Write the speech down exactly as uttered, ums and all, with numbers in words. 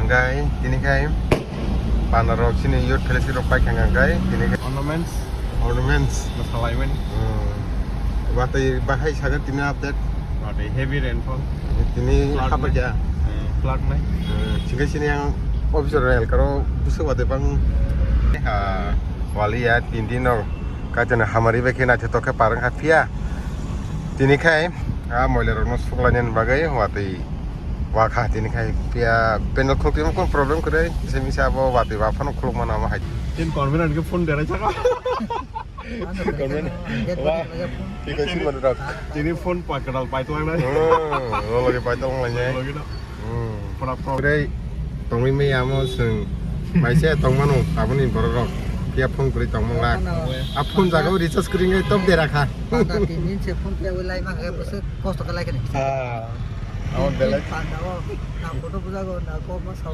Guys, tini khai panda rok chini youth fellowship rok pai khang guys, tini khai ornaments, ornaments. Masalaimen. Hmm. Watwi bahai saga tini update. Watwi heavy rainfall. Tini hapa kya? Flood nai. Chingkai sini yang officer rel karo busu watwi bang. Ha, wali ya tin din no. Kajana hamari bai khe naithotok khe parang kha phiya. Tini khai a moila rokno suklainani bagwi watwi wa kha tini khai phiya pendel khuluk twi kun problem kwrwi se misa abo watwi ba phano khuluk mano amo hai. Tin convenant ke phone derai chaka. Convenant. Wa. Tiko si manu rok. Tini phone pakadal paitlang nai. Hmm, lo lagi paitlang lainai. Lagi no. Hmm. Pura pro. Kwrwi tongwi maya amo chwng maise tongmano aboni bororok phiya phone kwrwi tongmang lak. A phone jaga o recharge kwrwi wngwi top dera kha. Panda tin din se phone pay lai ma khe bwswk kosto khe lai khe ni. Ha. Amo belai. Panda o na photo bujago na kok ma sao.